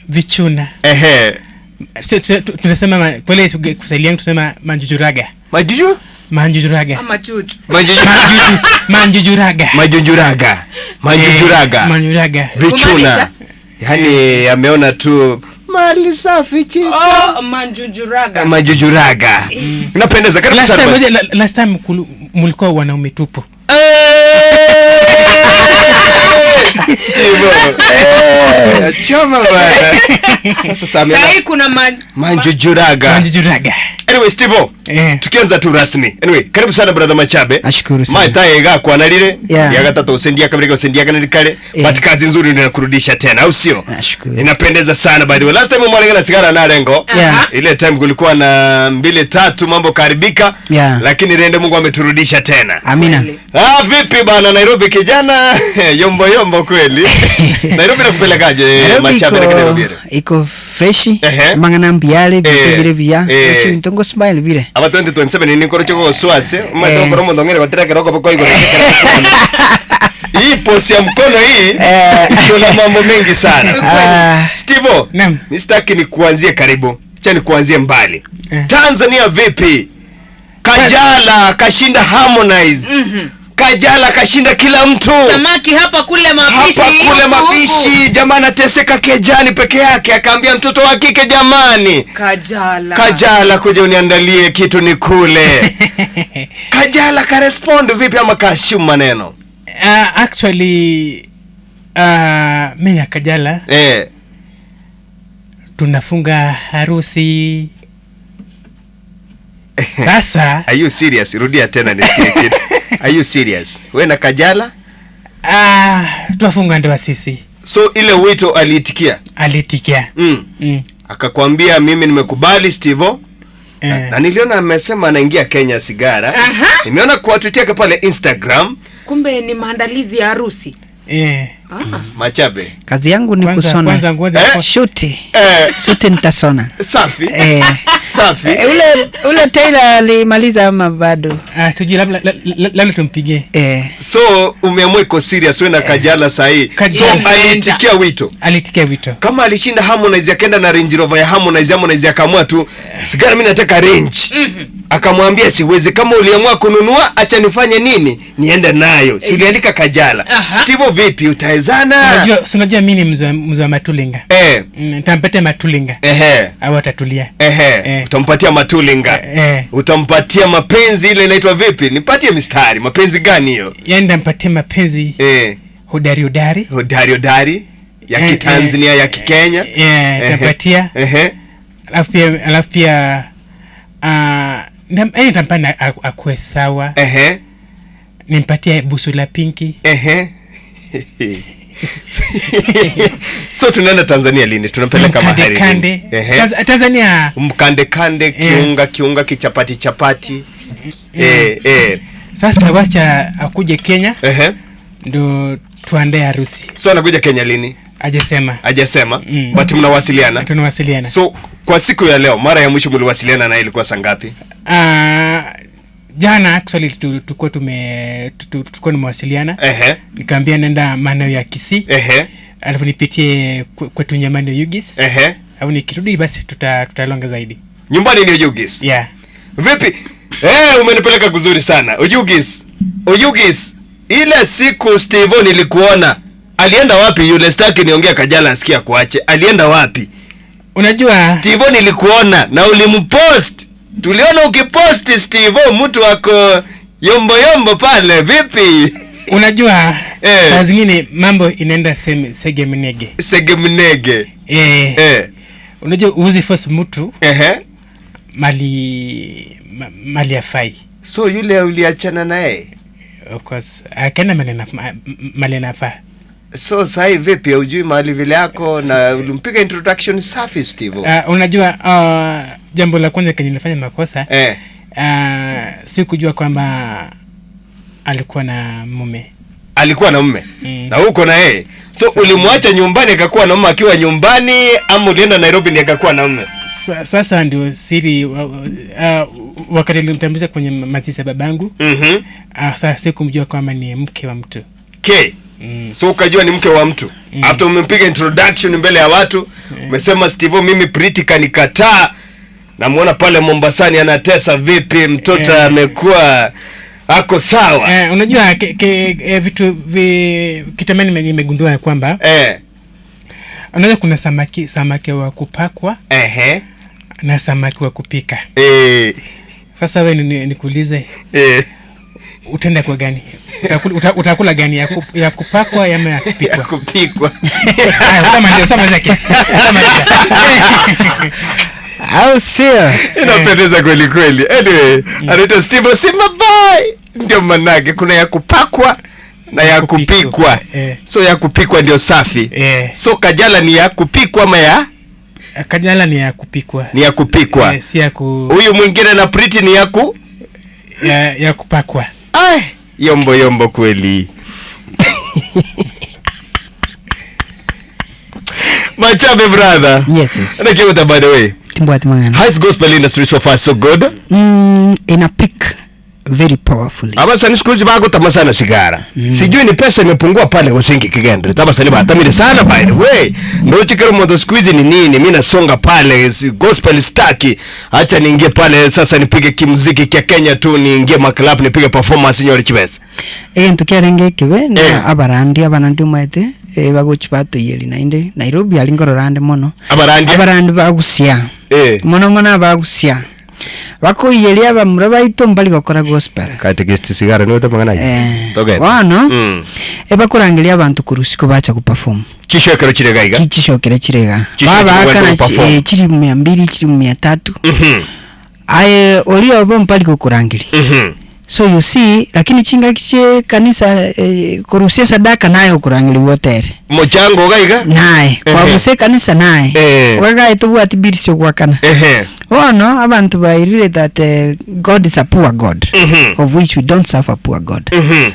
Vichuna. Ehe. Tunasema kweli Kiswahili yangu tunasema manjujuraga. Majuju? Manjujuraga. Ama chuchu. Manjuju. Manjujuraga. Majunjuraga. Manjujuraga. Manjujuraga. Vichuna. Kumaanisha? Yaani ameona tu mali safi chini. Oh, manjujuraga. Majujuraga. Inapendeza. Karibu Last sana. time, ngoja, last time mulikuwa wanaume tupu. Steve. Choma bana. Sasa Samia. Sahi kuna Manjujuraga. Manjujuraga. Anyway, Steve, tukianza tu rasmi. Anyway, karibu sana brother Machabe. Nashukuru sana. Maitaye kwanalire. Yeah. Ya gatatu usendia kabiri usendia kanali kale. Yeah. But kazi nzuri ndio inakurudisha tena, au sio? Nashukuru. Inapendeza sana by the way. Last time mwalingana sigara na lengo. Yeah. Ile time kulikuwa na 2-3 mambo karibika. Yeah. Lakini rende Mungu ameturudisha tena. Amina. Ah, vipi bana Nairobi kijana? Yombo yombo kweli. Nairobi nakupelekaje Machabe na Nairobi? Iko freshi. Ehe. Mangana mbiale bitu bile bia. Eh. Ntongo smile bile. Aba 2027 ni nkoro choko swase. Umato nkoro mondo ngere batireke roko bako igoro. Hii posi ya mkono hii kuna mambo mengi sana. Steve, Naam. mimi ni kuanzie karibu. Acha ni kuanzie mbali. Tanzania vipi? Kajala kashinda Harmonize. Kajala kashinda kila mtu. Samaki hapa kule mapishi. Hapa kule mapishi. Jamaa anateseka kejani peke yake, akaambia mtoto wa kike jamani. Kajala. Kajala kuja uniandalie kitu nikule. Kajala ka respond vipi ama kashumu maneno? Actually mimi na Kajala tunafunga harusi. Sasa are you serious? Rudia tena nisikie kitu. Are you serious? Wewe na Kajala? Tunafunga ndoa sisi. So ile wito aliitikia? Aliitikia. Akakwambia mimi nimekubali Steve. Na niliona amesema anaingia Kenya sigara. Nimeona kwa tweet yake pale Instagram. Kumbe ni maandalizi ya harusi. Machabe. Kazi yangu ni kusona. Kwanza Shuti. Suti nitasona. Safi. Safi. Ule tailor alimaliza ama bado? Tujui labda tumpigie. So umeamua iko serious wewe na Kajala sahi. So aliitikia wito. Aliitikia wito. Kama alishinda Harmonize akaenda na Range Rover ya Harmonize, Harmonize akaamua tu sigara mimi nataka Range. Akamwambia siwezi, kama uliamua kununua acha nifanye nini? Niende nayo. Si uliandika Kajala. Steve vipi utaezana? Unajua mimi ni mzee wa matulinga. Nitampatia matulinga. Au atatulia. Utampatia matulinga. Utampatia mapenzi ile inaitwa vipi? Nipatie mistari. Mapenzi gani hiyo? Yaani nitampatia mapenzi. Hodari hodari. Hodari hodari ya Kitanzania, ya Kikenya. Nitampatia. Alafu pia nitampana akue sawa. Nimpatie busu la pinki. So tunaenda Tanzania lini? Tunapeleka mahari lini? Tanzania mkande kande, kiunga kichapati chapati. Sasa wacha akuje Kenya. Ndo tuandae harusi. So anakuja Kenya lini? Hajasema. But mnawasiliana? Tunawasiliana. So kwa siku ya leo mara ya mwisho mliwasiliana naye ilikuwa saa ngapi? Jana actually tulikuwa tumewasiliana. Nikamwambia nenda maeneo ya Kisii. Alafu nipitie kwetu nyumbani Ugis. Alafu nikirudi basi tutalonga zaidi. Nyumbani ni Ugis? Yeah. Vipi? Umenipeleka kuzuri sana. Ugis. Ugis. Ile siku Steve nilikuona. Alienda wapi yule? Sitaki niongea Kajala asikia kuache. Alienda wapi? Unajua Steve nilikuona na ulimpost. Tuliona ukiposti Steve mtu wako yombo yombo pale. Vipi? Unajua saa zingine mambo inaenda segemnege. Segemnege. Unajua uzi force mtu mali afai. So yule uliachana naye? Of course. Akaenda mali anafaa. So sahi vipi hujui mahali vile yako na ulimpiga introduction safi Steve? Unajua jambo la kwanza kenye nilifanya makosa sikujua kwamba alikuwa na mume. Alikuwa na mume? Na huko na yeye. So ulimwacha nyumbani akakuwa na mume akiwa nyumbani ama ulienda Nairobi ndiye akakuwa na mume? Sasa ndio siri wakati nilimtambulisha kwenye mazishi ya babangu. Sasa sikumjua kwamba ni mke wa mtu. So ukajua ni mke wa mtu. After umempiga introduction mbele ya watu, umesema Steve, mimi Pretty kanikataa. Namuona pale Mombasani anatesa vipi, mtoto amekuwa ako sawa. Unajua vitu kitu ambayo nimegundua ya kwamba unajua kuna samaki wa kupakwa na samaki wa kupika. Sasa wewe nikuulize, utaenda kwa gani? Utakula gani, ya kupakwa ama ya kupikwa? Ya kupikwa. Haya, kesi. Au sio? Inapendeza kweli kweli. Anyway, anaitwa Steve Simba bye. Ndio manake kuna ya kupakwa na ya kupikwa. So ya kupikwa ndio safi. So Kajala ni ya kupikwa ama ya? Kajala ni ya kupikwa. Ni ya kupikwa. Si ya ku... Huyu mwingine na Pretty ni ya ku? Ya kupakwa. Ai, yombo yombo kweli. Machabe brother. Yes, yes. Nakiuta by the way. How's gospel industry so far so good? In a peak very powerfully. Abasani siku hizi bagutama sana sigara. Sijui ni pesa imepungua pale usingi kigendre. Tabasani batamire sana by the way. Ndio chikero moto siku hizi ni nini? Mimi nasonga pale gospel staki. Acha niingie pale sasa nipige kimuziki kia Kenya tu, niingie maklub nipige performance nyori chibesa. Ntukiarenge kibe na abarandi abanandi maete bagochi batoyeli nainde Nairobi alingororande mono. Abarandi bagusia. Mono mono bagusia. Wako iyelia bamura baito mbali gokora gospel. Kategesti sigara ni utamangana. Toge. Wano. Ebakurangilia abantu kurusiko bacha kuperform. Chishokero chirega iga. Chishokero chirega. Baba akana chiri 200 chiri 300. Aye olio bo mbali gokurangili. So you see, lakini chinga kiche kanisa kurusia sadaka nayo kurangili wotere. Mochango gaiga? Naye. Kwa muse kanisa naye. Wagaye tubu atibiri sio kwakana. Ono abantu bairire that God is a poor God. Of which we don't serve a poor God.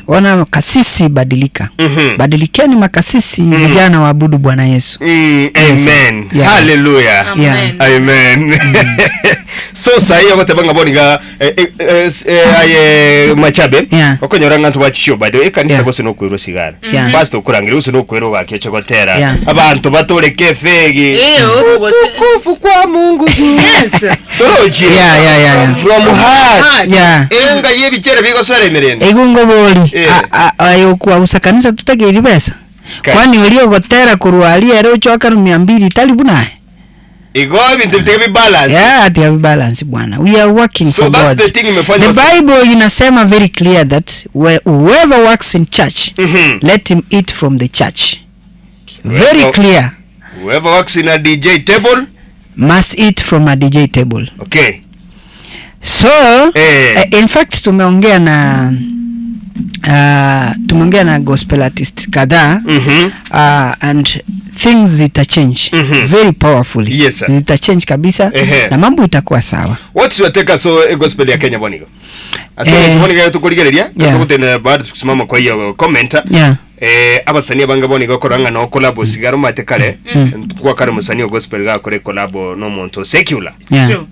Ona kasisi badilika. Badilikeni makasisi, vijana waabudu Bwana Yesu. Amen. Yeah. Hallelujah. Amen. Amen. So sahi yokote boniga aye Machabe. Okonyora ngantu bachisho by the way kanisa gose no kwirwa sigara. Pastor kurangira use no kwirwa gakechogotera. Abantu batoreke fegi. Utukufu kwa Mungu. Yes. Toroji. Yeah. From heart. Yeah. Enga yebichere bigosore mirende. Igungo boli. Ayo kwa usakanisa tutageri pesa. Kwani uliogotera kurwalia leo choka 200 talibu naye. Igo bintu balance. Yeah, they have balance bwana. We are working so for that's God. The thing imefanya. The Bible inasema very clear that whoever works in church, let him eat from the church. Very clear. Whoever works in a DJ table must eat from a DJ table. Okay. So, in fact tumeongea na gospel artist kadhaa, and things zita change very powerfully. Yes, sir. Zita change kabisa na mambo itakuwa sawa. What's your take so gospel ya Kenya bonigo? Asante bonigo tukurigereria tukutene baada tukusimama kwa hiyo comment. Abasanii banga bonigo koranga no collab sigaro mate kare kwa kare musanii gospel ga kore collab no muntu secular.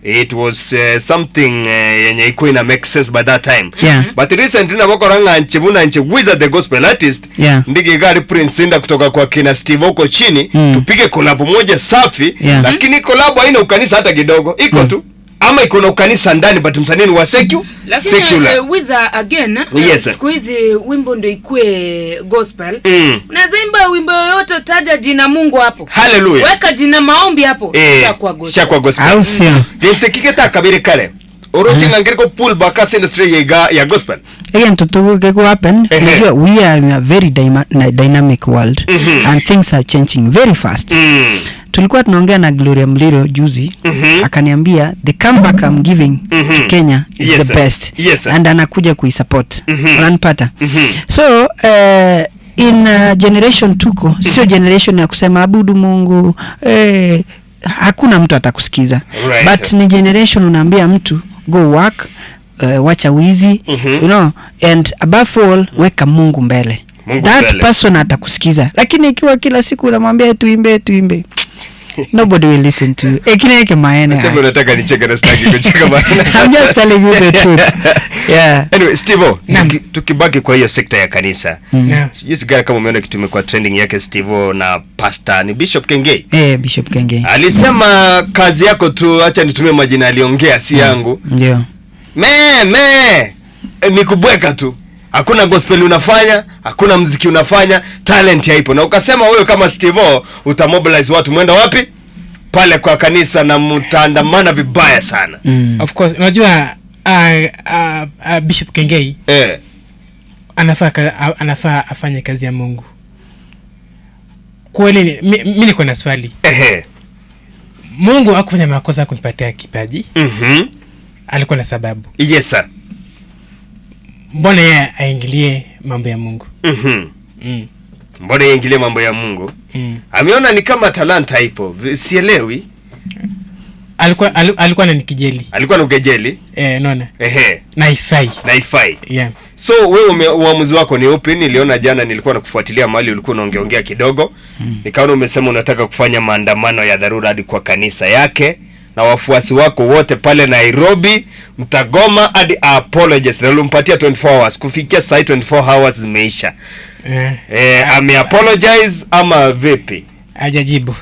It was something yenye iko ina make sense by that time. But recently na bakoranga nchibuna nche Wizard the gospel artist ndige gari Prince Inda kutoka kwa kina Steve huko chini tupige collab moja safi, lakini collab haina ukanisa hata kidogo iko tu ama iko na ukanisa ndani but msanii ni wa secular. Lakini Wizard again, yes, siku hizi wimbo ndio ikue gospel. Unaweza imba wimbo yoyote, taja jina Mungu hapo. Hallelujah. Weka jina maombi hapo, shakuwa gospel. Shakuwa gospel. Au sio? Ngitekike takabiri kare. Orochi ngangiriko pull back as industry ya gospel. Again to go happen. We are in a very dynamic world and things are changing very fast. Tulikuwa tunaongea na Gloria Mliro juzi, akaniambia the comeback I'm giving to Kenya is yes, the best. Yes, and anakuja kuisupport. Unanipata? So in generation tuko, sio generation ya kusema abudu Mungu, hakuna mtu atakusikiza. Right. But ni generation unaambia mtu go work, wacha wizi, you know, and above all weka Mungu mbele. Mungu that mbele. Person atakusikiza. Lakini ikiwa kila siku unamwambia tuimbe tuimbe, Nobody will listen to you. Ekine maene. Machabe unataka nicheke na sitaki kucheka bana. I'm just telling you the truth. Yeah. Anyway, Steve, Naam. tukibaki kwa hiyo sekta ya kanisa. Yeah. Sijui sigara kama umeona kitu imekuwa trending yake Steve na pastor ni Bishop Kengei. Bishop Kengei. Alisema kazi yako tu, acha nitumie majina aliongea si yangu. Ndio. Me ni kubweka tu. Hakuna gospel unafanya, hakuna mziki unafanya, talent haipo. Na ukasema wewe kama Steve utamobilize watu mwenda wapi? Pale kwa kanisa na mtaandamana vibaya sana. Of course, unajua Bishop Kengei anafaa afanye kazi ya Mungu. Kweli mimi niko na swali. Mungu hakufanya makosa kunipatia kipaji. Alikuwa na sababu. Yes sir. Mbona yeye aingilie mambo ya Mungu? Mbona yeye aingilie mambo ya Mungu? Ameona ni kama talanta ipo. Sielewi. Alikuwa ananikejeli. Alikuwa anakejeli? Naona. Na ifai. Na ifai. Yeah. So wewe uamuzi wako ni upi? Niliona jana nilikuwa nakufuatilia mahali ulikuwa unaongeongea kidogo. Nikaona umesema unataka kufanya maandamano ya dharura hadi kwa kanisa yake na wafuasi wako wote pale Nairobi, mtagoma hadi apologies. Na ulimpatia 24 hours. Kufikia saa 24 hours zimeisha. Ame apologize ama vipi? Hajajibu.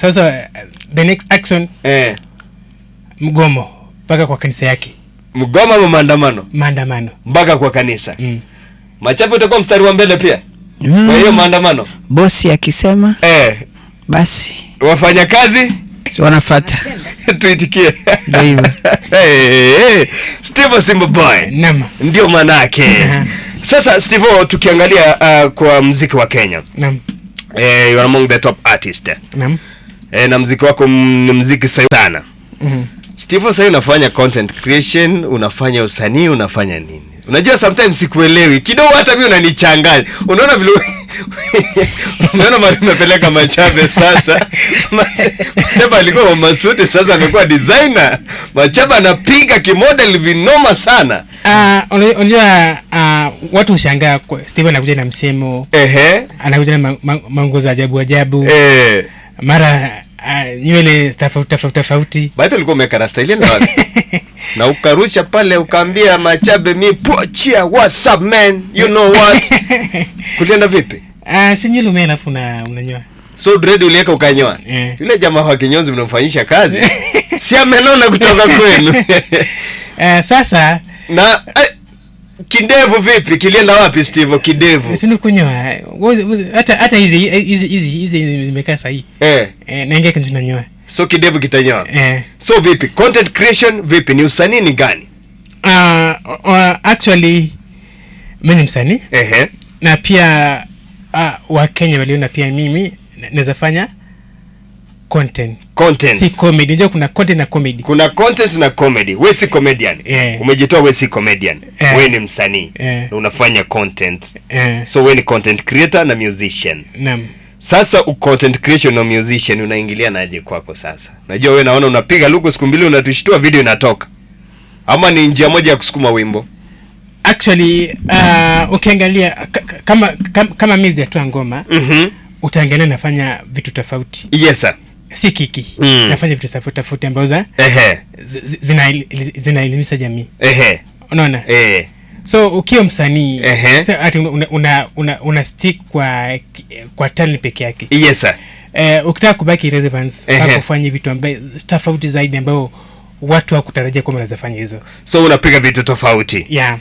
Sasa the next action mgomo mpaka kwa kanisa yake. Mgomo ama maandamano? Maandamano. Mpaka kwa kanisa. Machape utakuwa mstari wa mbele pia. Kwa hiyo maandamano. Bosi akisema basi wafanya kazi wanafuata. Tuitikie. Ndio hivyo. Hey, Steve Simba Boy. Naam. Ndio maana yake. Sasa Steve, tukiangalia kwa muziki wa Kenya. Naam. You are among the top artists. Naam. Na muziki wako ni muziki sana. Steve, sasa unafanya content creation, unafanya usanii, unafanya nini? Unajua sometimes sikuelewi. Kidogo hata mimi unanichanganya. Unaona vile unaona mali umepeleka Machabe sasa. Machabe alikuwa mama suti, sasa amekuwa designer. Machabe anapiga kimodel vinoma sana. Unajua watu hushangaa Steve anakuja na msemo. Anakuja na manguo za ajabu ajabu. Mara nywele tofauti. Baada ulikuwa umeweka rasta ile na wapi? Na ukarusha pale ukaambia Machabe mi pochia, what's up man, you know what? Kulienda vipi? Si nywele umeela alafu unanyoa. So dread uliweka ukanyoa. Yule jamaa wa kinyozi mnamfanyisha kazi. Si amenona kutoka kwenu. Sasa na kidevu vipi? Kilienda wapi Steve kidevu? Si kunyoa. Hata hizi zimekaa sahihi. Naingia kinanyoa. So kidevu kitanyoa. So vipi? Content creation vipi? Ni usanii ni gani? Actually mimi ni msanii. Na pia Wakenya waliona pia mimi naweza fanya content. Content. Si comedy. Unajua kuna content na comedy. Kuna content na comedy. Wewe si comedian. Umejitoa wewe si comedian. Wewe ni msanii. Na unafanya content. So wewe ni content creator na musician. Naam. Sasa content creation na musician unaingilia naje kwako sasa? Unajua wewe naona unapiga luku siku mbili unatushtua video inatoka. Ama ni njia moja ya kusukuma wimbo? Actually ukiangalia kama mimi sijatoa ngoma, utaangalia nafanya vitu tofauti. Yes sir. Si kiki. Nafanya vitu tofauti ambazo zinaelimisha jamii. Unaona? So ukiwa msanii sasa ati una stick kwa talent peke yake. Yes sir. Ukitaka kubaki relevance, kufanya vitu ambavyo tofauti zaidi ambao watu hawakutarajia kama unaweza fanya hizo. So unapiga vitu tofauti. Yeah.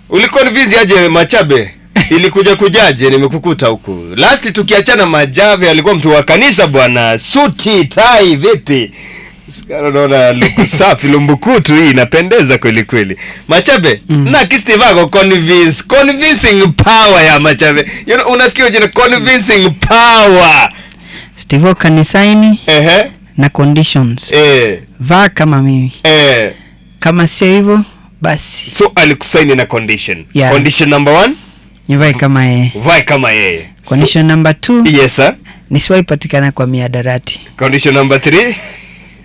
Uliconvince aje Machabe? Ilikuja kujaje nimekukuta huku. Last tukiachana Machabe alikuwa mtu wa kanisa bwana, suti, tai vipi? Sikaro naona luku safi lumbukutu hii inapendeza kweli kweli. Machabe, na Steve ako convincing power ya Machabe. You know, unasikia jina convincing power. Steve kanisaini na conditions. Vaa kama mimi. Kama sio hivyo basi. So alikusaini na condition. Yeah. Condition number 1, nivae kama yeye. Vae kama yeye. Condition number 2. Yes sir. Nisiwahi patikana kwa miadarati. Condition number 3.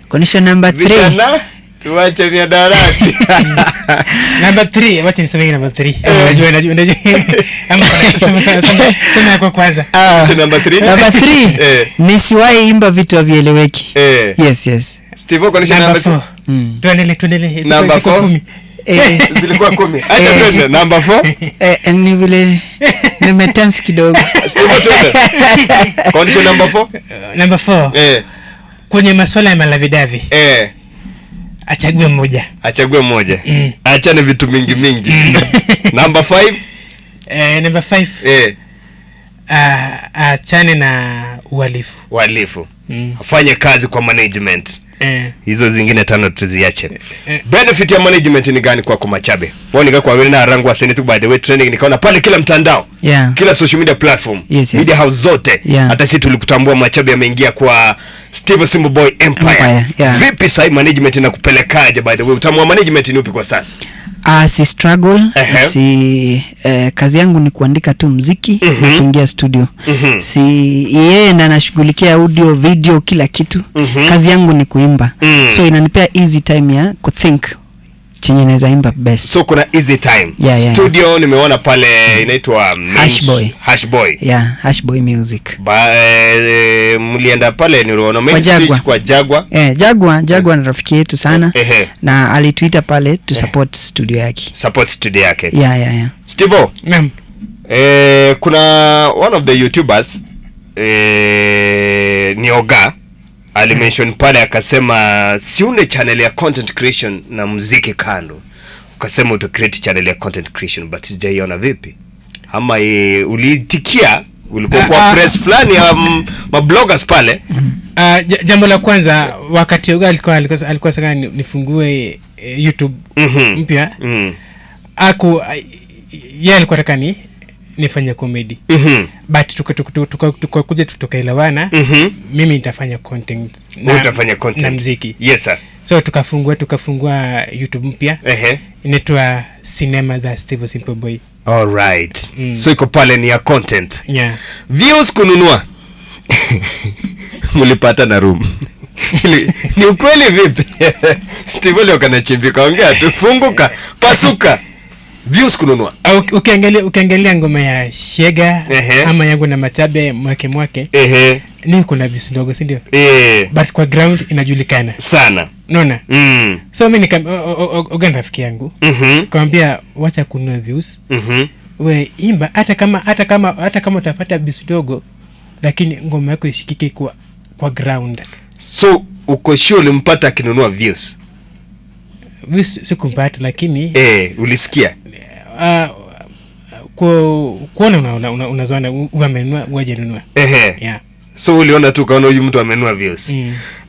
Condition number 3. Tuache miadarati. Number 3, wacha niseme number 3. Unajua. Ama sema yako kwanza. Number 3. Number 3. Nisiwahi imba vitu havieleweki. Yes, yes. Steve, uko number 4. Tuendelee. Number 4. Zilikuwa 10. Acha twende number 4. Ni vile nimetense kidogo. Steve, twende. Condition number 4. Number 4. Kwenye masuala ya malavidavi. Achague mmoja. Achague mmoja. Achane vitu mingi mingi. Number 5. Number 5. Achane na uhalifu. Uhalifu. Afanye kazi kwa management. Hizo zingine 5 tuziache. Benefit ya management ni gani kwako Machabe? Mbona kwa wewe na rangu wa Senate, by the way trending nikaona pale kila mtandao. Kila social media platform, media house zote. Hata sisi tulikutambua Machabe ameingia kwa Steve Simple Boy Empire. Vipi sasa management inakupelekaje by the way? Utamu wa management ni upi kwa sasa? Si struggle, si kazi yangu ni kuandika tu muziki na kuingia studio. Si yeye ndiye anashughulikia audio, video, kila kitu. Kazi yangu ni kuimba. So inanipea easy time ya kuthink chenye naweza imba best. So kuna easy time. Studio nimeona pale inaitwa Hashboy. Hashboy. Yeah, Hashboy Music. Mlienda pale niliona main switch kwa Jagwa. Jagwa ni rafiki yetu sana. Na alituita pale to support studio yake. Support studio yake. Yeah. Steve. Naam. Kuna one of the YouTubers ni Oga alimention pale akasema siunde channel ya content creation na muziki kando. Ukasema uta create channel ya content creation but sijaiona vipi? Ama uliitikia ulikuwa kwa press fulani ya mabloggers pale? Jambo la kwanza wakati Oga alikuwa sasa nifungue YouTube mpya. Yeye alikuwa anataka nifanye comedy. But tukakuja tukaelewana. Mimi nitafanya content na utafanya content na muziki. Yes sir. So tukafungua YouTube mpya. Inaitwa Cinema the Steve Simple Boy. All right. So iko pale ni ya content. Yeah. Views kununua. Mlipata na room. Ni ukweli vipi? Steve leo kanachimbika, ongea tu, funguka, pasuka. Views kununua. Ukiangalia ngoma ya Shega ama yangu na Machabe mwake. Ni kuna views ndogo, si ndio? But kwa ground inajulikana sana. Unaona? So mimi Oga rafiki yangu. Nikamwambia wacha kununua views. We imba hata kama utapata views ndogo, lakini ngoma yako ishikike kwa ground. So uko sure ulimpata akinunua views? Views sikumpata, lakini ulisikia? Kuona unazoana uamenunua uajenunua. Yeah. So uliona tu kaona huyu mtu amenunua views.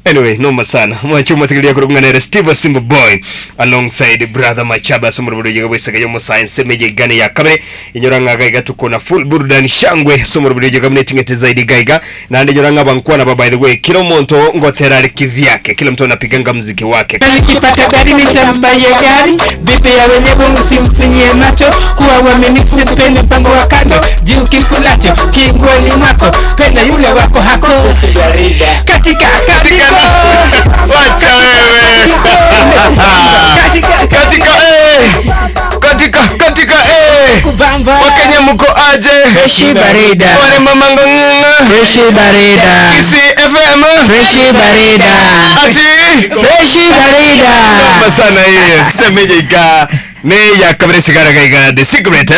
Anyway, noma sana. Mwachuma tikilia kurunga na Steve Simple Boy alongside brother Machaba somurbudu jigabwe yomo science meje gane ya kabe inyoranga gaiga tuko na full burudani shangwe somurbudu jigabwe tingete zaidi gaiga na ande nyoranga bankwana ba by the way kila mtu ngotera kivyake, kila mtu anapiganga muziki wake. Nikipata gari nitambaye gari vipi ya wenye bongo simfinyie macho kuwa waaminifu sipende mpango wa kando juu kikulacho kingoni mwako penda yule wako hako katika katika wacha wewe katika katika Wakenya mko aje? Fresh barida. Wale mamango nginga. Fresh barida. Kisii FM. Fresh barida. Ati fresh barida. Noma sana hiyo. Semeje iga ne ya kabere sigara gaiga the secret.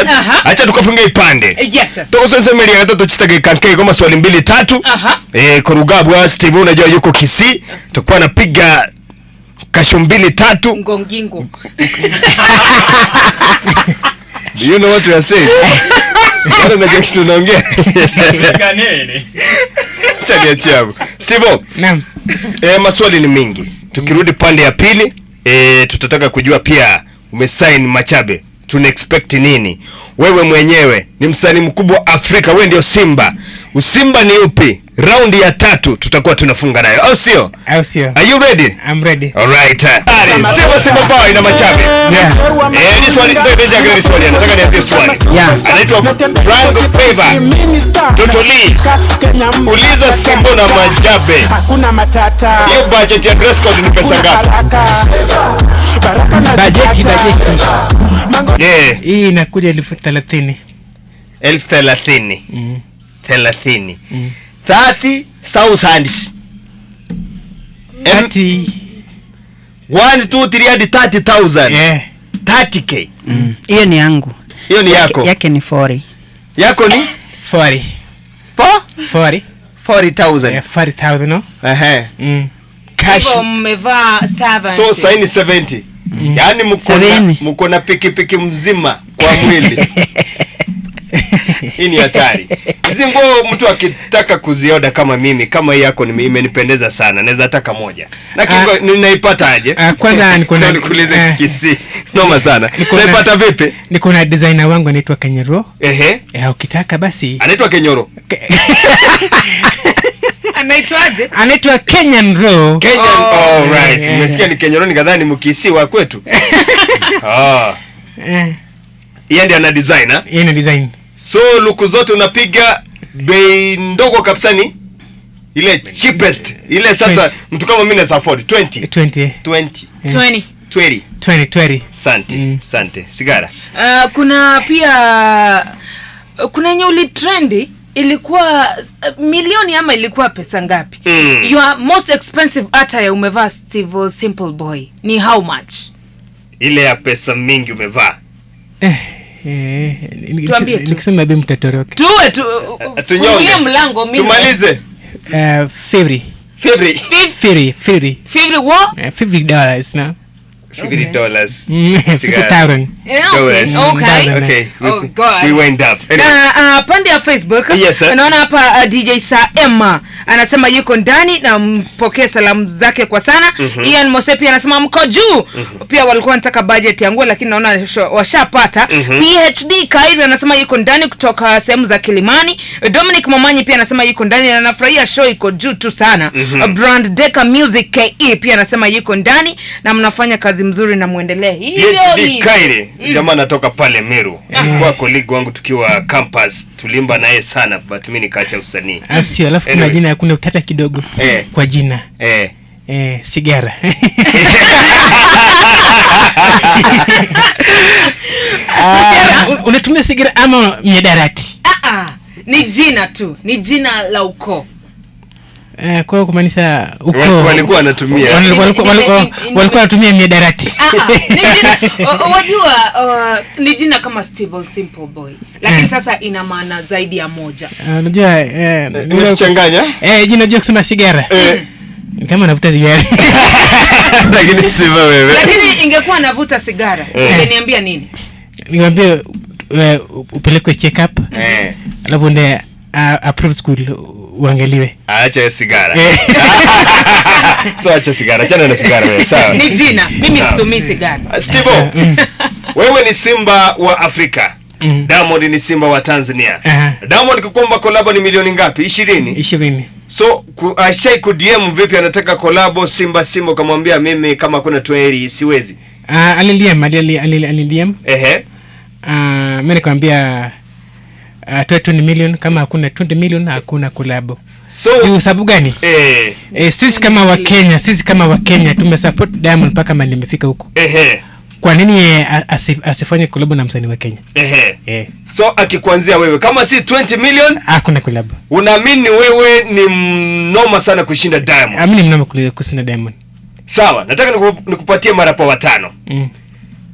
Acha tukafunga ipande. Yes sir. Tukosemelia hata tuchitake kanke kama swali 2 3. Korugabwa Steve unajua yuko Kisii. Tutakuwa napiga kasho 2 3. Ngongingo. Do you know what we are saying? Sasa na kitu tunaongea. Chani achabu. Steve. Naam. Maswali ni mingi. Tukirudi pande ya pili, tutataka kujua pia umesign Machabe. Tuna expect nini? Wewe mwenyewe ni msanii mkubwa Afrika, wewe ndio Simba. Usimba ni upi? Raundi ya tatu tutakuwa tunafunga nayo, au sio? Au sio? Are you ready? I'm ready. All right. Steve Simba Boy na Machabe. Yeah. Ni swali ndio ni swali. Nataka niambie swali. Yeah. Anaitwa Frank Favor. Totally. Uliza Simbo na Machabe. Hakuna matata. Hiyo budget ya dress code ni pesa ngapi? Bajeti. Yeah. Hii inakuja 30,000. 30,000. 30. 30,000. 30. 1 2 3 hadi 30,000. Yeah. 30k. Hiyo ni yangu. Hiyo ni yako. Yake ni 40. Yako ni 40. 40. 40,000. Yeah, 40,000 no? Ehe. Cash. Hivyo mmevaa 70. So saini 70. Yaani mko na pikipiki mzima kwa mwili. Hii ni hatari. Hizi nguo mtu akitaka kuzioda kama mimi, kama hii yako imenipendeza sana, naweza taka moja. Na kingo ninaipata aje? Kwanza niko na nikuulize Kisii. Noma sana. Naipata vipi? Niko na designer wangu anaitwa Kenyoro. Ehe. Ukitaka basi. Anaitwa Kenyoro. Anaitwaje? Anaitwa Kenyan Ro. Kenyan. Oh, right. Nimesikia ni Kenyoro nikadhani Mkisii wa kwetu. Yeye ndiye ana designer. Yeye ana design. So luku zote unapiga bei ndogo kabisa ni ile cheapest. Ile sasa 20. Mtu kama mimi naweza afford 20. 20. 20. 20. 20. 20 20. Asante. Asante. Sigara. Kuna pia kuna yenye uli trendi ilikuwa milioni ama ilikuwa pesa ngapi? Your most expensive attire umevaa Steve Simple Boy ni how much? Ile ya pesa mingi umevaa. Tuambie tu. Nikisema bi mtatoroka. Tuwe tu tunyonge mlango mimi. Tumalize. 50. 50. 50. What? $50 no. $50. 50,000. Okay. Okay. Oh God. We went up. Anyway. Pande ya Facebook. Yes, sir. Naona hapa DJ Sa Emma anasema yuko ndani na mpokee salamu zake kwa sana. Ian Mosepi anasema mko juu. Pia walikuwa wanataka budget yangu lakini naona washapata. PhD Kairi anasema yuko ndani kutoka sehemu za Kilimani. Dominic Momanyi pia anasema yuko ndani na anafurahia show iko juu tu sana. Brand Decker Music KE pia anasema yuko ndani na mnafanya kazi mzuri na muendelee hivyo. PhD Kairi jamaa anatoka pale Meru. Alikuwa colleague wangu tukiwa campus, tulimba naye sana but mimi nikaacha usanii. Asio, alafu kuna jina kuna utata kidogo kwa jina. Sigara. Unatumia sigara ama miadarati? Ni jina tu, ni jina la ukoo. Kwa kumaanisha ukoo walikuwa wanatumia walikuwa wanatumia miadarati. Ni jina wajua, ni jina kama Steve Simple Boy lakini sasa ina maana zaidi ya moja. Unajua nimechanganya. Jina jua kusema sigara. Kama navuta sigara. Lakini Steve wewe. Lakini ingekuwa navuta sigara, ungeniambia nini? Niambie upelekwe check up. Alafu ndio approve school uangaliwe. Acha sigara. So acha sigara. Achana na sigara wewe. Sawa. Ni jina. Mimi situmii sigara. Steve, wewe ni Simba wa Afrika. Diamond ni Simba wa Tanzania. Diamond kukomba collab ni milioni ngapi? 20. 20. So ashai ku DM vipi anataka collab Simba Simba ukamwambia mimi kama kuna 20 siwezi. Alili DM. Ehe. Mimi nikamwambia 20 million, kama hakuna 20 million hakuna collab. So sababu gani? Sisi kama Wakenya tumesupport Diamond mpaka mali imefika huko. Kwa nini asifanye collab na msanii wa Kenya? So akikuanzia wewe kama si 20 million hakuna collab. Unaamini wewe ni mnoma sana kushinda Diamond? Amini mnoma kushinda Diamond. Sawa, nataka nikupatie marapa watano.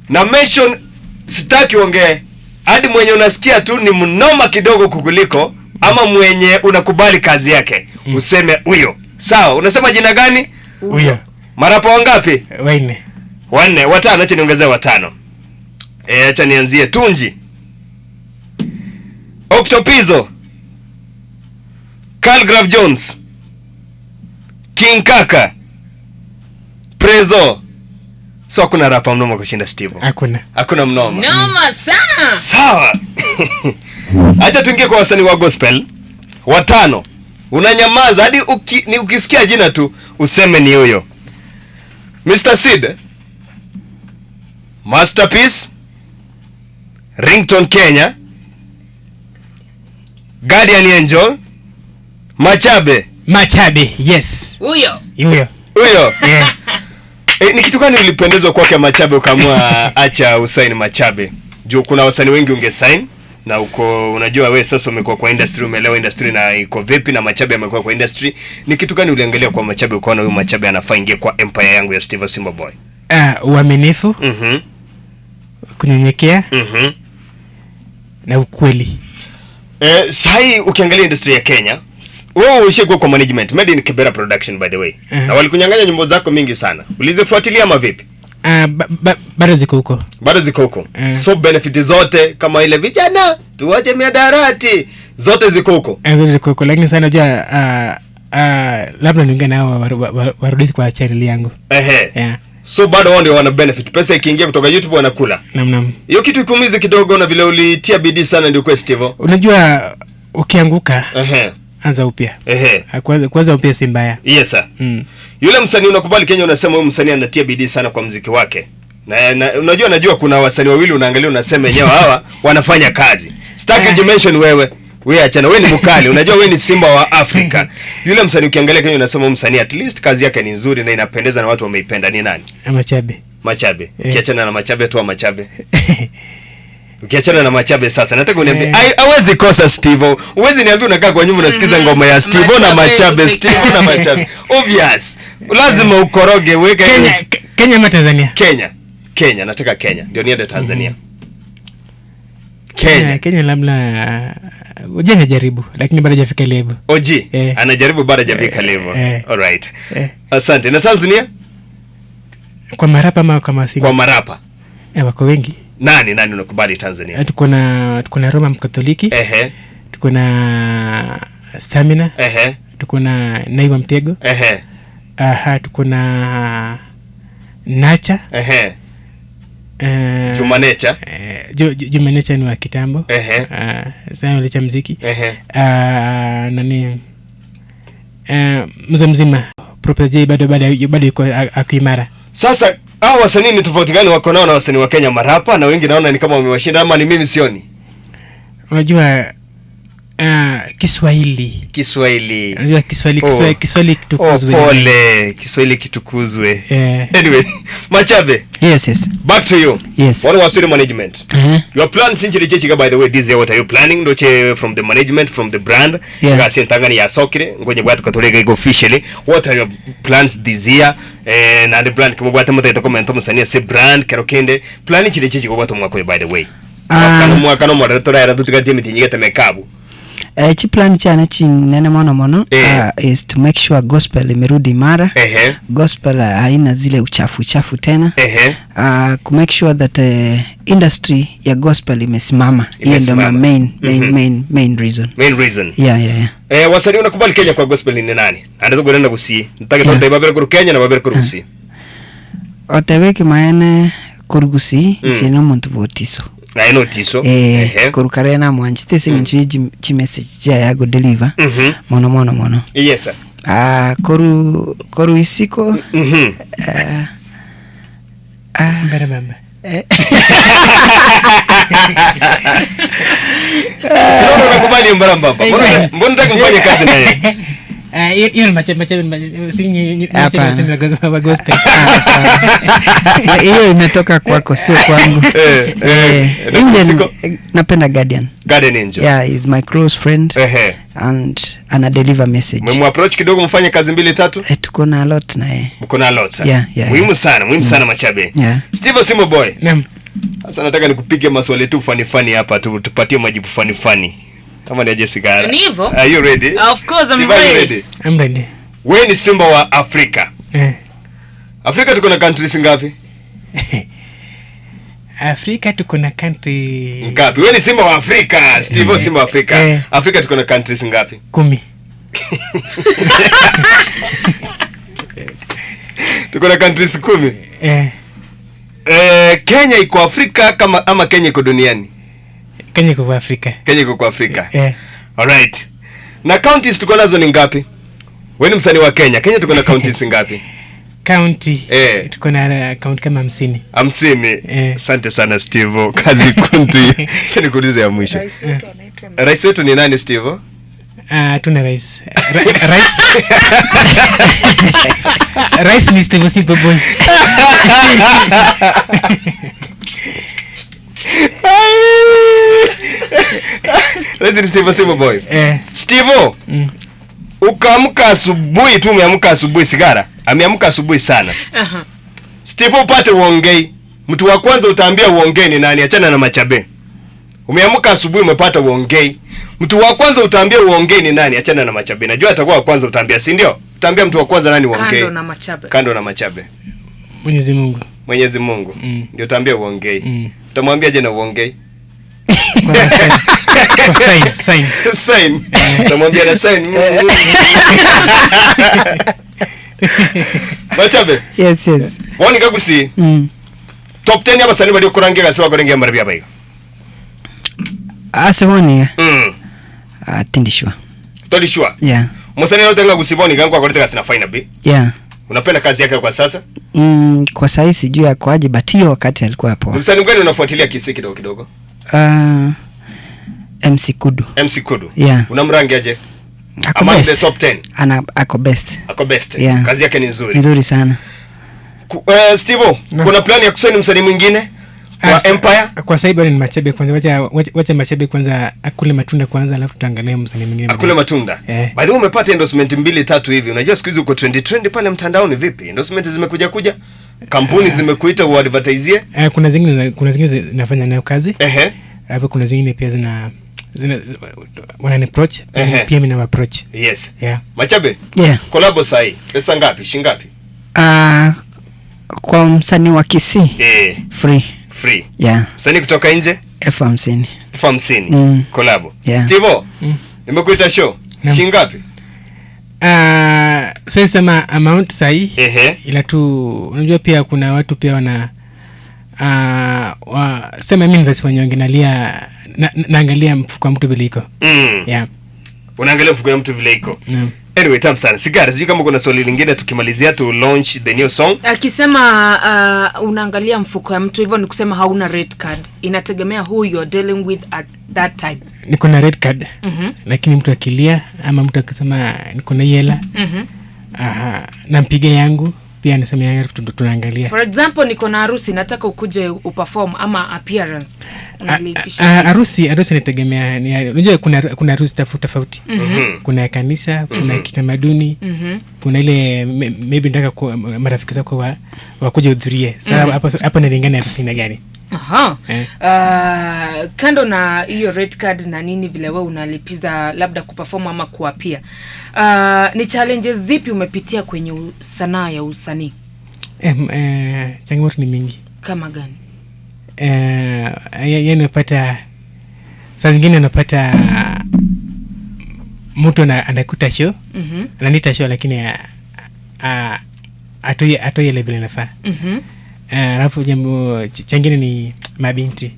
Na mention sitaki uongee hadi mwenye unasikia tu ni mnoma kidogo kukuliko ama mwenye unakubali kazi yake. Useme huyo. Sawa, unasema jina gani? Huyo. Marapa wangapi? Wanne. Wanne, watano, acha niongezee watano. Acha nianzie Tunji. Octopizo. Calgraph Jones. King Kaka. Prezo. So hakuna rapa mnoma kushinda Steve. Hakuna. Hakuna mnoma. Noma sana. Sawa. Acha tuingie kwa wasanii wa gospel. Watano. Unanyamaza hadi ukisikia jina tu useme ni huyo. Mr. Sid, Masterpiece, Ringtone Kenya, Guardian Angel, Machabe. Machabe, yes. Huyo. Huyo. Huyo. Yeah. Ni kitu gani ulipendezwa kwake Machabe ukaamua acha usaini Machabe? Juu kuna wasanii wengi ungesign na uko unajua we sasa umekuwa kwa industry, umeelewa industry na iko vipi, na Machabe amekuwa kwa industry. Ni kitu gani uliangalia kwa Machabe ukaona huyu Machabe anafaa ingie kwa empire yangu ya Steve Simba Boy? Uaminifu, kunyenyekea na ukweli. Sahi ukiangalia industry ya Kenya, wewe ulishakuwa kwa management, Made in Kibera Production by the way. Na walikunyang'anya nyimbo zako mingi sana. Ulizifuatilia ama vipi? Bado ziko huko. Bado ziko huko. So benefit zote kama ile vijana tuache miadarati zote ziko huko. Zote ziko huko, lakini sana unajua labda niongee nao warudi kwa channel yangu. Ehe. Yeah. So bado wao ndio wana benefit. Pesa ikiingia kutoka YouTube wanakula. Naam. Hiyo kitu ikuumize kidogo na vile ulitia bidii sana ndio kwa Steve. Unajua ukianguka anza upya. Kwanza upya si mbaya. Yes sir. Yule msanii unakubali Kenya unasema huyu msanii anatia bidii sana kwa muziki wake. Na unajua najua kuna wasanii wawili unaangalia unasema wenyewe hawa wanafanya kazi. Sitaki dimension wewe. Wewe achana, wewe ni mkali. Unajua wewe ni simba wa Afrika. Yule msanii ukiangalia Kenya unasema huyu msanii at least kazi yake ni nzuri na inapendeza na watu wameipenda ni nani? Machabe. Machabe. Ukiachana na Machabe tu Machabe. Ukiachana na Machabe sasa nataka uniambie hawezi kosa Steve. Huwezi niambia unakaa kwa nyumba unasikiza ngoma ya Steve na Machabe, Steve na Machabe. Obvious. Lazima ukoroge weka Kenya ama Tanzania? Kenya, nataka Kenya. Ndio niende Tanzania. Kenya labda uje jaribu lakini bado hajafika level. OG anajaribu bado hajafika level. All right. Asante. Na Tanzania? Kwa marapa ama kwa masinga? Kwa marapa. Wako wengi. Nani unakubali Tanzania? Tuko na Roma Mkatoliki. Tuko na Stamina. Tuko na Naiwa Mtego. Tuko na Nacha. Jumanecha. Jumanecha ni wa kitambo. Sasa alicha muziki. Nani? Mzee mzima Proper J bado yuko akuimara. Sasa hao wasanii ni tofauti gani wako nao na wasanii wa Kenya marapa? Na wengi naona ni kama wamewashinda ama ni mimi sioni? Unajua Kiswahili. Unajua Kiswahili kitukuzwe. Pole, Kiswahili kitukuzwe. Anyway, Machabe. Yes. Back to you. Yes. One was your management. Your plans in Chirichika by the way this year, what are you planning? Ndoche from the management, from the brand. Yeah. Ngasi ntangani ya sokire, ngoje bwatu katoleka iko officially. What are your plans this year? Na the brand kimo bwatu mutaita comment musania se brand kerokende. Plan Chirichika bwatu mwako by the way. Mwaka no moderator era tutikati mitinyigete mekabu. Chi plan chana chinene mono is to make sure gospel imerudi imara. Gospel haina zile uchafu tena. To make sure that industry ya gospel imesimama. Hiyo ndio main reason. Main reason. Yeah. Wasanii unakubali Kenya kwa gospel ni nani? Anaweza kwenda kusi. Nataka tonde babere kuru Kenya na babere kuru kusi. Oteweke maene kuru kusi chino muntu botiso. Na ino tiso. Kurukare na mwanjite sinchi chi message ya go deliver. Mono. Yes sir. Koru isiko. Mbere mama. Sio unakubali mbara mbamba. Mbona unataka mfanye kazi na yeye? Hiyo Machabe si Machabe gospel. Hiyo imetoka kwako sio kwangu. Angel napenda Guardian. Guardian Angel. Yeah, he's my close friend. And ana deliver message. Mmemu approach kidogo mfanye kazi mbili tatu? Tuko na lot na yeye. Mko na lot. Yeah. Muhimu sana Machabe. Yeah. Steve Simo Boy. Naam. Sasa nataka nikupige maswali tu funny hapa tu tupatie majibu funny. Kama ni Jessica. Ni hivyo? Are you ready? Of course I'm ready. I'm ready. Wewe ni simba wa Afrika. Afrika tuko na countries ngapi? Afrika tuko na country ngapi? Wewe ni simba wa Afrika, Steve simba wa Afrika. Afrika tuko na countries ngapi? 10. Tuko na countries 10. Kenya iko Afrika kama ama Kenya iko duniani? Kenya iko kwa Afrika. Kenya iko kwa Afrika. All right. Na counties tuko nazo ni ngapi? Wewe ni msanii wa Kenya. Kenya tuko na counties ngapi? County. Tuko na county kama 50. 50. Asante sana Steve. Kazi kuntu. Tena nikuulize ya mwisho. Rais wetu ni nani Steve? Tuna rais. Rais. Rais ni Steve Simple Boy. Rais ni Steve Simple Boy. Steve. Ukaamka asubuhi tu, umeamka asubuhi sigara. Ameamka asubuhi sana. Steve upate uongei. Mtu wa kwanza utaambia uongei ni nani? Achana na Machabe. Umeamka asubuhi umepata uongei. Mtu wa kwanza utaambia uongei ni nani? Achana na Machabe. Najua atakuwa wa kwanza utaambia, si ndio? Utaambia mtu wa kwanza nani uongei? Kando na Machabe. Kando na Machabe. Mwenyezi Mungu. Mwenyezi Mungu. Ndio utaambia uongei. Utamwambia je na uongei? Kwa sign. Sign. Utamwambia na sign. Machabe. Yes. Woni kagusi. Top 10 y'abasani bali kurangira siwa kurengera marabi abayo. Asewoni. Tindishwa. Tolishwa. Yeah. Msanii yote ngagusiboni gangu akoleta sina final B. Yeah. Unapenda kazi yake kwa sasa? Kwa sasa sijui akoaje, but hiyo wakati alikuwa hapo. Msanii gani unafuatilia Kisii kidogo kidogo? MC Kudu. MC Kudu. Yeah. Unamrangi aje? Ako Among best. the top 10. Ako best. Ako best. Yeah. Kazi yake ni nzuri. Nzuri sana. Steve, no. Kuna plan ya kusaini msanii mwingine kwa Empire? Kwa sasa bado ni Machabe kwanza. Wacha Machabe kwanza akule matunda kwanza, alafu tutaangalia msanii mwingine. Akule matunda. By the way, umepata endorsement 2 3 hivi. Unajua siku hizi uko trend pale mtandaoni vipi? Endorsement zimekuja kuja? Kampuni zimekuita uadvertise? Kuna zingine zinafanya nayo kazi. Hapo kuna zingine pia zina wana approach. Pia mimi na approach. Yes. Yeah. Machabe? Yeah. Collab sahi. Pesa ngapi? Shilingi ngapi? Kwa msanii wa Kisii. Free. Free. Yeah. Msanii kutoka nje? 50,000. 50,000. Collab. Yeah. Steve, nimekuita show. Shilingi ngapi? Siwezi sema amount sahi. Ila tu unajua pia kuna watu pia wana sema mimi ndio wanyonge nalia naangalia mfuko wa mtu vile iko. Yeah. Unaangalia mfuko wa mtu vile iko. Anyway, tamu sana. Sigara, sijui kama kuna swali lingine tukimalizia tu launch the new song. Akisema unaangalia mfuko wa mtu hivyo ni kusema hauna red card. Inategemea who you are dealing with at that time. Niko na red card. Lakini mtu akilia ama mtu akisema niko na hela. Nampiga yangu pia anasema yangu tunaangalia. For example, niko na harusi nataka ukuje uperform ama appearance. Harusi inategemea. Unajua kuna harusi tofauti. Kuna ya kanisa, kuna kitamaduni, kuna ile maybe nataka marafiki zako wakuje hudhurie. Sasa hapo inalingana harusi ina gani. Aha. Kando na hiyo red card na nini vile wewe unalipiza labda kuperform ama kuapia. Ni challenges zipi umepitia kwenye sanaa ya usanii? Changamoto ni mingi. Kama gani? Yaani unapata saa zingine unapata mtu anakuta show. Ananiita show lakini atoi ile vile inafaa. Alafu jambo chengine ni mabinti.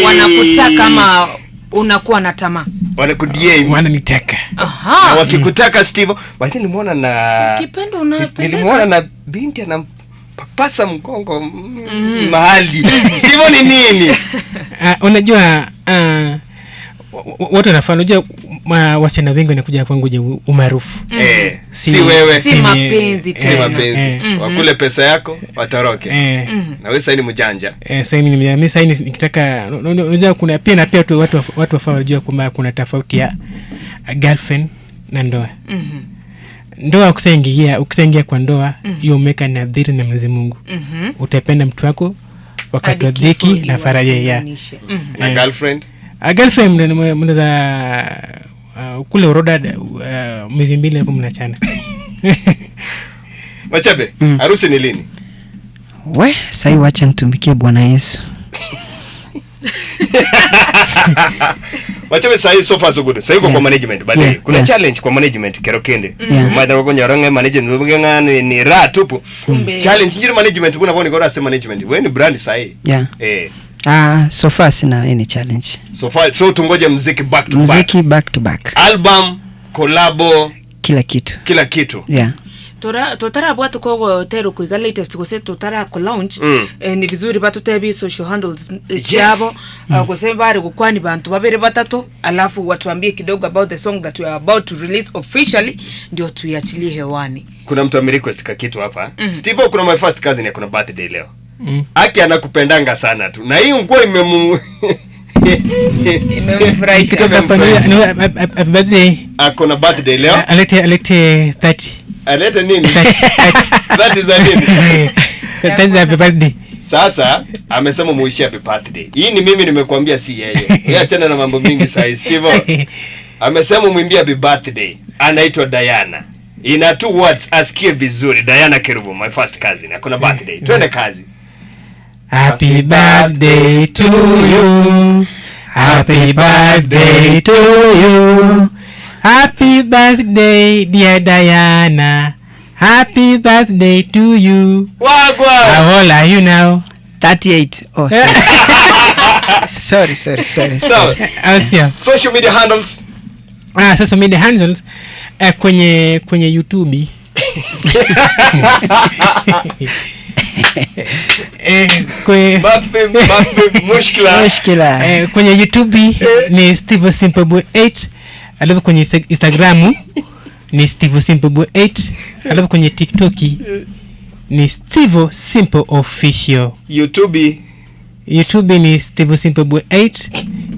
Wanakutaka kama unakuwa na tamaa. Wanakudm. Wananitaka. Aha. Na wakikutaka Steve, lakini nimeona na ukipenda unapenda. Nilimuona na binti anampapasa mgongo mahali. Steve ni nini? Unajua watu wanafanya, unajua wasichana wengi wanakuja kwangu je umaarufu. Si wewe, si mapenzi tena. Si mapenzi. Wakule pesa yako watoroke. Na wewe sasa ni mjanja. Sasa ni mimi sasa nikitaka, unajua kuna pia na pia watu wafaa wajua kwamba kuna tofauti ya girlfriend na ndoa. Ndoa ukisaingia kwa ndoa, hiyo umeka nadhiri na Mwenyezi Mungu. Utapenda mtu wako wakati wa dhiki na faraja ya. Na girlfriend? A girlfriend mnaweza kule uroda mwezi 2 hapo mnachana. Machabe, harusi ni lini? We, sasa wacha nitumikie Bwana Yesu. Machabe sasa so far so good. Sasa yuko kwa management but kuna challenge kwa management kero kende. Madara wako nyaronge management ngana ni raha tupu. Challenge njiri management kuna boni gora se management. Wewe ni brand sasa. So far sina any challenge. So far, so tungoje mziki back to back. Muziki back to back. Album, kolabo, Kila kitu. Kila kitu. Yeah. Totarabwa tukogotera kuiga latest gose totara ku launch. Ni vizuri batutebi social handles chiabo, gose bari gukwani bantu babere batatu, alafu watuambie kidogo about the song that we are about to release officially, ndio tuiachilie hewani. Kuna mtu amerequest ka kitu hapa. Steve, kuna my first cousin kuna birthday leo. Aki anakupendanga sana tu. Na hii nguo imemfurahisha. Kutoka hapa happy birthday. Akona birthday leo. Alete 30. Alete nini? That is a nini? That is happy birthday. Sasa amesema muishie happy birthday. Hii ni mimi nimekuambia, si yeye. Yeye achana na mambo mingi sasa Steve. Amesema muimbie happy birthday. Anaitwa Diana. Ina 2 words, asikie vizuri. Diana Kerubo, my first cousin. Akona birthday. Twende kazi. Happy birthday to you. Happy birthday to you. Happy birthday dear Diana. Happy birthday to you. Wagwa. How old are you now? 38. Oh, sorry. Sorry. So, social media handles. Social media handles kwenye YouTube. Mushkila. Kwenye YouTube ni Steve Simple Boy 8, alafu kwenye Instagram ni Steve Simple Boy 8, alafu kwenye TikTok ni Steve Simple Official. YouTube ni Steve Simple Boy 8,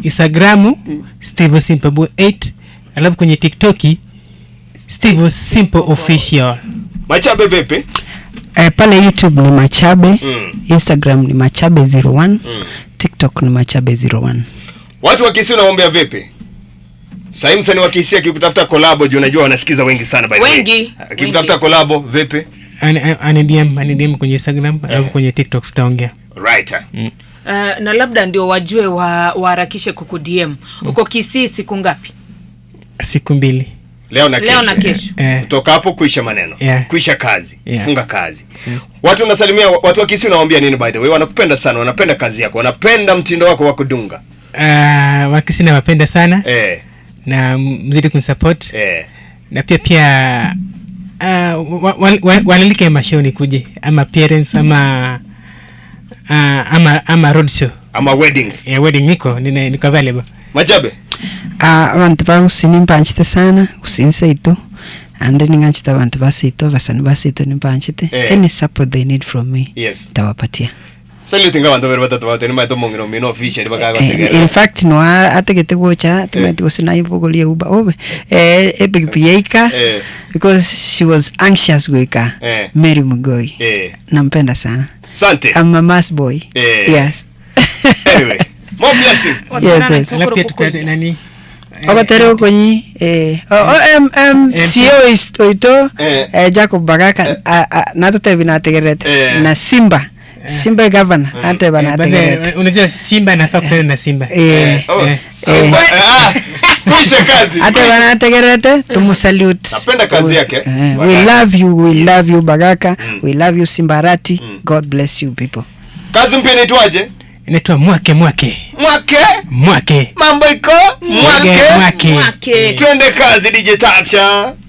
Instagram Steve Simple Boy 8, alafu kwenye TikTok Steve Simple Official. Machabe vipi? Pale YouTube ni Machabe, Instagram ni Machabe01, TikTok ni Machabe01. Watu wa Kisii unaombea vipi? Sasa msanii wa Kisii akikutafuta collab, juu unajua wanasikiza wengi sana by the way. Wengi. Akikutafuta collab vipi? Ani DM kwenye Instagram au kwenye TikTok tutaongea. Right. Na labda ndio wajue waharakishe kuku DM. Uko Kisii siku ngapi? Siku 2. Leo na kesho. Kutoka hapo kuisha maneno. Kuisha kazi. Funga kazi. Watu unasalimia, watu wa Kisii unawaambia nini by the way? Wanakupenda sana, wanapenda kazi yako, wanapenda mtindo wako wa kudunga. Wa Kisii nawapenda sana. Na mzidi kunisupport. Na pia walilike mashow nikuje, ama parents ama ama road show ama weddings. Wedding niko available. Machabe. Abantu bagusi nimpanchite sana gusinseito ande ninganchite abantu baseito basani baseito nimpanchite. Any support they need from me, yes, tawapatia. Salute nga bantu batatu batatu ni maito mongero mino official bakaga. In fact no ategete gocha tumati gosina ibogolia uba obe epikipieka because she was anxious gweka. Mary Mugoi. Nampenda sana. Asante. I'm a mass boy. Yes. Anyway, more blessing. Yes. Lapia nani? Obatere konyi CEO oito Jacob Bagaka natutebi nategerete na Simba. Simba governor nateba nategerete. Unajua Simba anafaa kutana na Simba. Simba. Kuisha kazi. Ateba nategerete tumusalute. Napenda kazi yake. We love you, we love you Bagaka, we love you Simbarati. God bless you people. Kazi mpya inaitwaje? Inaitwa Mwake Mwake. Mwake? Mwake. Mambo iko? Mwake. Mwake. Twende kazi DJ Tapsha.